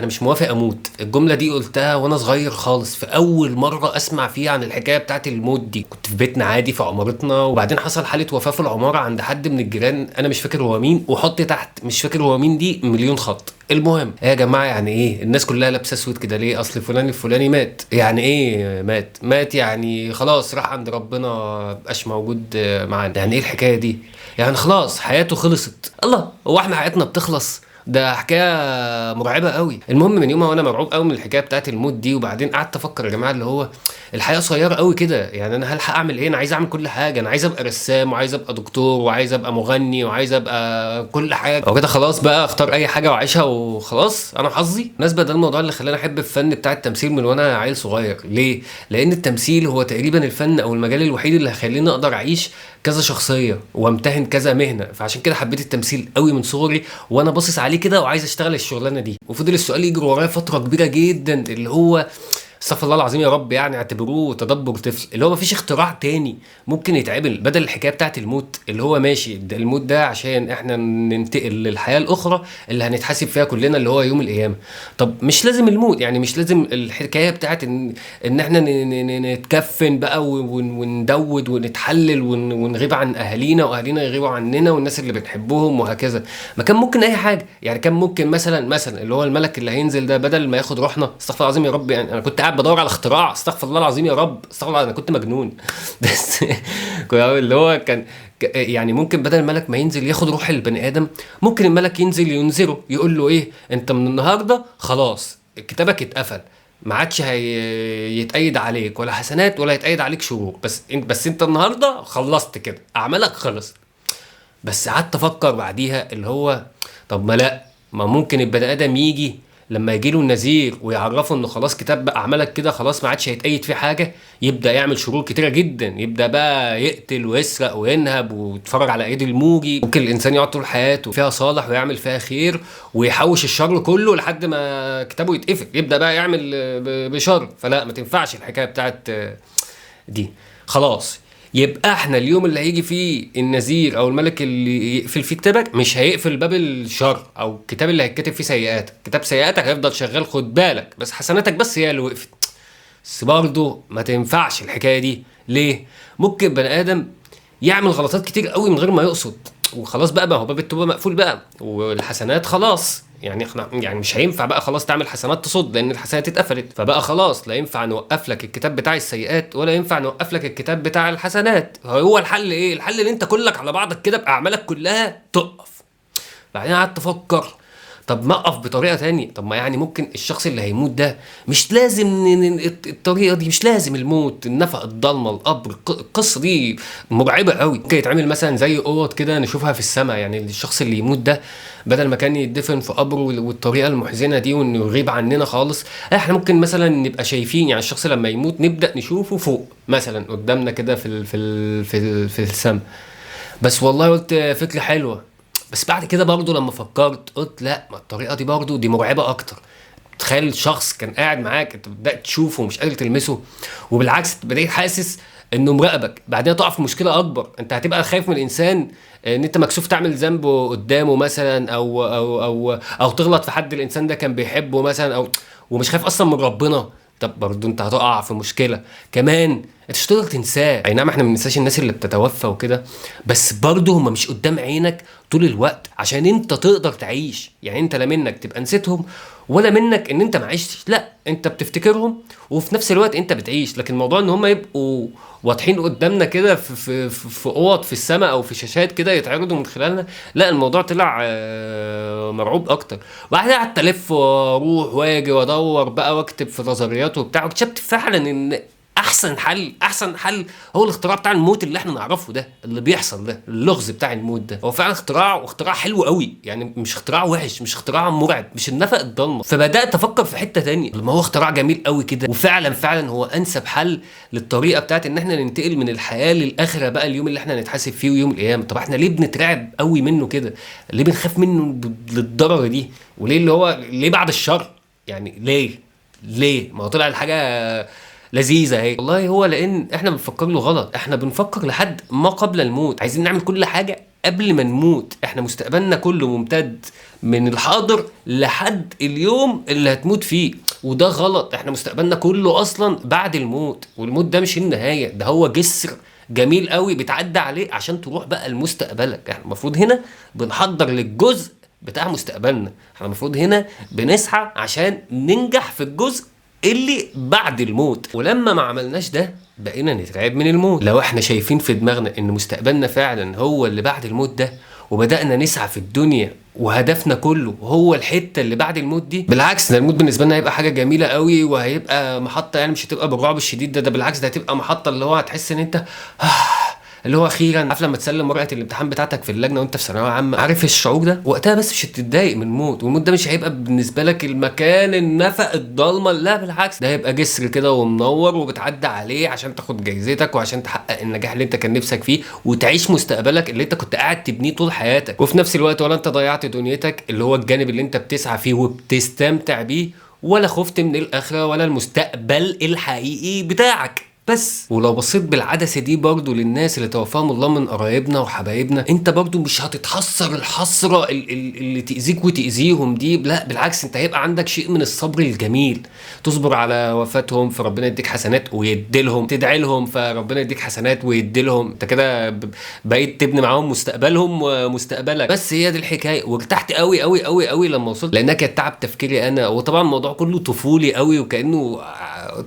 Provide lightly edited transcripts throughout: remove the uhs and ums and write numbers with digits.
انا مش موافق اموت. الجملة دي قلتها وانا صغير خالص، في اول مرة اسمع فيها عن الحكاية بتاعت الموت دي. كنت في بيتنا عادي في عمارتنا، وبعدين حصل حاله وفاه في العمارة عند حد من الجيران، انا مش فاكر هو مين، وحط تحت مش فاكر هو مين دي مليون خط. المهم ايه يا جماعة، يعني ايه الناس كلها لابسه اسود كده ليه؟ اصل فلان الفلاني مات. يعني ايه مات؟ مات يعني خلاص راح عند ربنا، مبقاش موجود معانا. يعني ايه الحكاية دي؟ يعني خلاص حياته خلصت. الله، هو احنا حياتنا بتخلص؟ ده حكاية مرعبة قوي. المهم من يومها وانا مرعوب قوي من الحكاية بتاعت الموت دي. وبعدين قعدت افكر يا جماعة، اللي هو الحياة قصيرة قوي كده، يعني انا هلحق اعمل ايه؟ انا عايز اعمل كل حاجة، انا عايز ابقى رسام، وعايز ابقى دكتور، وعايز ابقى مغني، وعايز ابقى كل حاجة، او كده خلاص بقى اختار اي حاجة واعيشها وخلاص انا حظي. بالنسبة ده الموضوع اللي خلاني احب الفن بتاع التمثيل من وانا عيل صغير. ليه؟ لان التمثيل هو تقريبا الفن او المجال الوحيد اللي هيخليني اقدر اعيش كذا شخصية وامتهن كذا مهنة، فعشان كده حبيت التمثيل قوي من صغري وانا باصص عليه كده وعايز اشتغل الشغلانة دي. وفضل السؤال يجري ورايا فترة كبيرة جدا، اللي هو استغفر الله العظيم يا رب، يعني اعتبروه تدبر طفل، اللي هو مفيش اختراع تاني ممكن يتعمل بدل الحكاية بتاعت الموت، اللي هو ماشي ده الموت ده عشان احنا ننتقل للحياة الاخرى اللي هنتحاسب فيها كلنا، اللي هو يوم القيامة. طب مش لازم الموت، يعني مش لازم الحكاية بتاعت ان احنا نتكفن بقى وندود ونتحلل ونغيب عن اهالينا واهالينا يغيبوا عننا والناس اللي بنحبهم وهكذا. ما كان ممكن اي حاجة، يعني كان ممكن مثلا اللي هو الملك اللي هينزل ده بدل ما ياخد روحنا، استغفر الله العظيم يا رب، يعني انا كنت قاعد بدور على اختراع، استغفر الله العظيم يا رب، استغفر الله، انا كنت مجنون. بس اللي هو كان يعني ممكن بدل الملك ما ينزل ياخد روح البني ادم، ممكن الملك ينزل ينذره يقول له ايه، انت من النهارده خلاص كتابك اتقفل، ما عادش هيتأيد عليك ولا حسنات ولا هيتأيد عليك شرور، بس انت النهارده خلصت كده، اعمالك خلصت. بس قعدت افكر بعديها اللي هو طب ما لا، ما ممكن البني ادم يجي لما يجي له النذير ويعرفه انه خلاص كتاب بقى اعمالك كده خلاص ما عادش هيتأيد فيه حاجة، يبدا يعمل شرور كتيرة جدا، يبدا بقى يقتل ويسرق وينهب ويتفرج على ايد الموجي. ممكن الانسان يقعد طول حياته فيها صالح ويعمل فيها خير ويحوش الشر كله لحد ما كتابه يتقفل، يبدا بقى يعمل بشر. فلا، ما تنفعش الحكاية بتاعت دي. خلاص يبقى احنا اليوم اللي هيجي فيه النذير او الملك اللي يقفل فيه كتابك مش هيقفل باب الشر او الكتاب اللي هيتكتب فيه سيئاتك، كتاب سيئاتك هيفضل شغال، خد بالك، بس حسناتك بس هي اللي وقفت. بس برضه ما تنفعش الحكاية دي. ليه؟ ممكن بني ادم يعمل غلطات كتير قوي من غير ما يقصد، وخلاص بقى، ما هو باب التوبة مقفول بقى، والحسنات خلاص، يعني احنا يعني مش هينفع بقى خلاص تعمل حسنات تصد لان الحسنات اتقفلت. فبقى خلاص لا ينفع نوقف لك الكتاب بتاع السيئات ولا ينفع نوقف لك الكتاب بتاع الحسنات. هو الحل ايه؟ الحل ان انت كلك على بعضك كده باعمالك كلها تقف. بعدين قعدت افكر، طب ما اقف بطريقة تانية، طب ما يعني ممكن الشخص اللي هيموت ده مش لازم الطريقة دي، مش لازم الموت، النفق، الضلمة، القبر، القصة دي مرعبة قوي. ممكن يتعمل مثلا زي اوض كده نشوفها في السماء، يعني الشخص اللي يموت ده بدل ما كان يدفن في قبره والطريقة المحزنه دي وانه يغيب عننا خالص، احنا ممكن مثلا نبقى شايفين، يعني الشخص لما يموت نبدا نشوفه فوق مثلا قدامنا كده في السماء. بس والله قلت فكرة حلوة. بس بعد كده برضه لما فكرت قلت لا، ما الطريقة دي برضه دي مرعبة أكتر. تخيل شخص كان قاعد معاك انت بدأت تشوفه ومش قادر تلمسه، وبالعكس بدأت حاسس انه مراقبك، بعدين تقع في مشكلة أكبر، انت هتبقى خايف من الإنسان ان انت مكسوف تعمل ذنب قدامه مثلا، او تغلط في حد الإنسان ده كان بيحبه مثلا، ومش خايف أصلا من ربنا. طب برضه انت هتقع في مشكلة كمان، انت مش هتقدر تنساه. اي نعم احنا ما بننساش الناس اللي بتتوفى وكده، بس برضه هم مش قدام عينك طول الوقت عشان انت تقدر تعيش. يعني انت لا منك تبقى نسيتهم ولا منك ان انت ما عشتش، لا انت بتفتكرهم وفي نفس الوقت انت بتعيش. لكن موضوع ان هم يبقوا واضحين قدامنا كده في اوض في السماء او في شاشات كده يتعرضوا من خلالنا، لا الموضوع طلع مرعوب اكتر. وبعدها قعدت الف واروح واجي وادور بقى واكتب في نظريات وبتاع، واكتشفت فعلا ان احسن حل هو الاختراع بتاع الموت اللي احنا نعرفه ده، اللي بيحصل ده، اللغز بتاع الموت ده، هو فعلا اختراع، واختراع حلو قوي، يعني مش اختراع وحش، مش اختراع مرعب، مش النفق الضلمة. فبدات افكر في حتة تانية، لما هو اختراع جميل قوي كده وفعلا فعلا هو انسب حل للطريقة بتاعت ان احنا ننتقل من الحياة للاخره بقى، اليوم اللي احنا هنتحاسب فيه ويوم القيامة. طب احنا ليه بنترعب قوي منه كده؟ ليه بنخاف منه للدرجة دي؟ وليه اللي هو ليه بعد الشر؟ يعني ليه؟ ليه؟ ما هو طلع الحاجة لذيذة اهي. والله هو لان احنا بنفكر له غلط، احنا بنفكر لحد ما قبل الموت، عايزين نعمل كل حاجة قبل ما نموت. احنا مستقبلنا كله ممتد من الحاضر لحد اليوم اللي هتموت فيه، وده غلط. احنا مستقبلنا كله اصلا بعد الموت، والموت ده مش النهاية، ده هو جسر جميل قوي بتعدي عليه عشان تروح بقى لمستقبلك. احنا المفروض هنا بنحضر للجزء بتاع مستقبلنا، احنا المفروض هنا بنسعى عشان ننجح في الجزء اللي بعد الموت. ولما ما عملناش ده بقينا نترعب من الموت. لو احنا شايفين في دماغنا ان مستقبلنا فعلا هو اللي بعد الموت ده، وبدأنا نسعى في الدنيا وهدفنا كله هو الحتة اللي بعد الموت دي، بالعكس ده الموت بالنسبة لنا هيبقى حاجة جميلة قوي، وهيبقى محطة، يعني مش هتبقى بالرعب الشديد ده، ده بالعكس ده هتبقى محطة اللي هو هتحس ان انت اللي هو اخيرا، عارف لما تسلم ورقة الامتحان بتاعتك في اللجنة وانت في ثانوية عامة، عارف الشعور ده وقتها، بس مش هتتضايق من الموت، والموت ده مش هيبقى بالنسبة لك المكان النفق الضلمة، لا بالعكس ده هيبقى جسر كده ومنور وبتعدي عليه عشان تاخد جايزتك وعشان تحقق النجاح اللي انت كان نفسك فيه وتعيش مستقبلك اللي انت كنت قاعد تبنيه طول حياتك. وفي نفس الوقت ولا انت ضيعت دنيتك اللي هو الجانب اللي انت بتسعى فيه وبتستمتع بيه، ولا خفت من الاخرة ولا المستقبل الحقيقي بتاعك. بس ولو بصيت بالعدسه دي برضو للناس اللي توفاهم الله من قرايبنا وحبايبنا، انت برضو مش هتتحسر الحسرة اللي تاذيك وتاذيهم دي، لا بالعكس انت هيبقى عندك شيء من الصبر الجميل، تصبر على وفاتهم فربنا يديك حسنات ويديلهم، تدعي لهم فربنا يديك حسنات ويديلهم، انت كده بقيت تبني معاهم مستقبلهم ومستقبلك. بس هي دي الحكاية. وارتحت قوي قوي قوي قوي لما وصلت، لانها كانت تعب تفكيري انا، وطبعا الموضوع كله طفولي قوي وكانه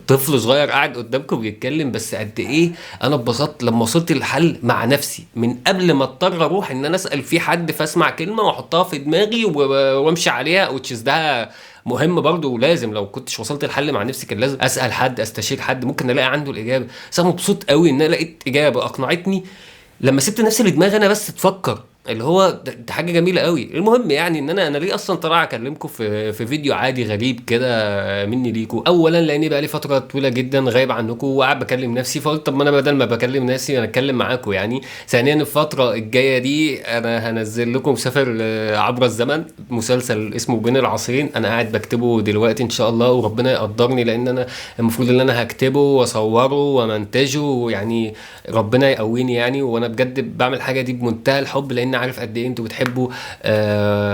طفل صغير قاعد قدامكم بيتكلم، بس قد ايه انا اتبسطت لما وصلت للحل مع نفسي من قبل ما اضطر اروح ان انا اسال في حد فاسمع كلمة واحطها في دماغي وامشي عليها، which is ده مهم برضه، ولازم لو كنتش وصلت للحل مع نفسي كان لازم اسال حد، استشير حد، ممكن الاقي عنده الاجابة. بس انا مبسوط قوي ان انا لقيت اجابه اقنعتني لما سبت نفسي لدماغي انا بس تفكر، اللي هو ده حاجة جميلة قوي. المهم يعني ان انا ليه اصلا طالع اكلمكم في فيديو عادي غريب كده مني ليكم؟ اولا لاني بقى لي فترة طويلة جدا غايب عنكم وقاعد بكلم نفسي، فقلت طب ما انا بدل ما بكلم نفسي انا اتكلم معاكم يعني. ثانيا الفترة الجاية دي انا هنزل لكم مسافر عبر الزمن، مسلسل اسمه بين العصرين، انا قاعد بكتبه دلوقتي ان شاء الله، وربنا يقدرني لان انا المفروض ان انا هكتبه واصوره ومنتجه، ويعني ربنا يقويني يعني. وانا بجد بعمل الحاجة دي بمنتهى الحب لان عارف قد ايه انتوا بتحبوا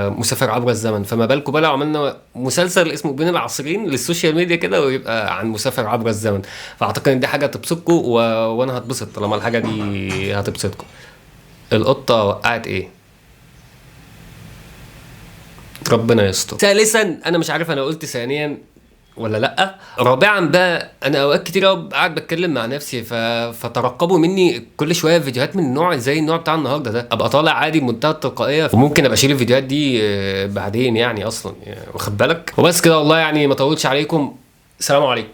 مسافر عبر الزمن، فما بالكم بقى لو عملنا مسلسل اسمه بين العصرين لل social media كده ويبقى عن مسافر عبر الزمن. فاعتقد ان دي حاجة هتبسطكم وانا هتبسط طالما الحاجة دي هتبسطكم. القطة وقعت ايه؟ ربنا يستر. ثالثا، انا مش عارف انا قلت ثانيا ولا لا. رابعا بقى، انا اوقات كتير قوي قاعد بتكلم مع نفسي، فترقبوا مني كل شوية فيديوهات من النوع زي النوع بتاع النهارده ده، ابقى طالع عادي بمنتهى التلقائية، وممكن ابقى اشيل الفيديوهات دي بعدين يعني اصلا، واخد بالك. وبس كده والله، يعني ما اطولش عليكم. السلام عليكم.